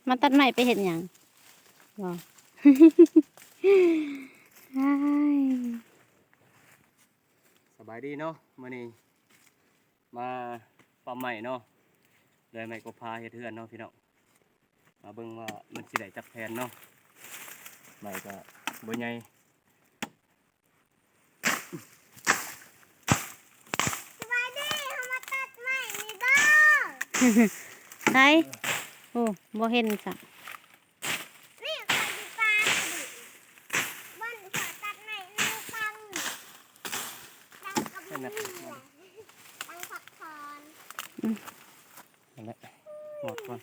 ມາຕັດໄມ້ໄປເຮັດຫຍັງ? ບໍ່ ອ້າຍ ສະບາຍດີເນາະ ມື້ນີ້ມາປ້ຳໄມ້ເນາະ ເລີຍໄມ້ກົບພາເຮັດເຮືອນເນາະພີ່ນ້ອງ. ມາເບິ່ງວ່າມັນຊິໄດ້ຈັກແຜ່ນເນາະ ໄມ້ກໍບໍ່ໃຫຍ່. ສະບາຍດີ ເຮົາມາຕັດໄມ້ນີ້ເດີ. ໃສ? ໂອ້ ບໍ່ເຫັນຊະ. ນີ້ຂ້ອຍຢູ່ປ່ານີ້ ບ່ອນຂ້ອຍຕັດໄມ້ໃນຕັງ ຕັງກໍບໍ່ມີແຫຼະ ຕັງພັກຜ່ອນ. ອືມ ນັ້ນແຫຼະ ໝົດກ່ອນ.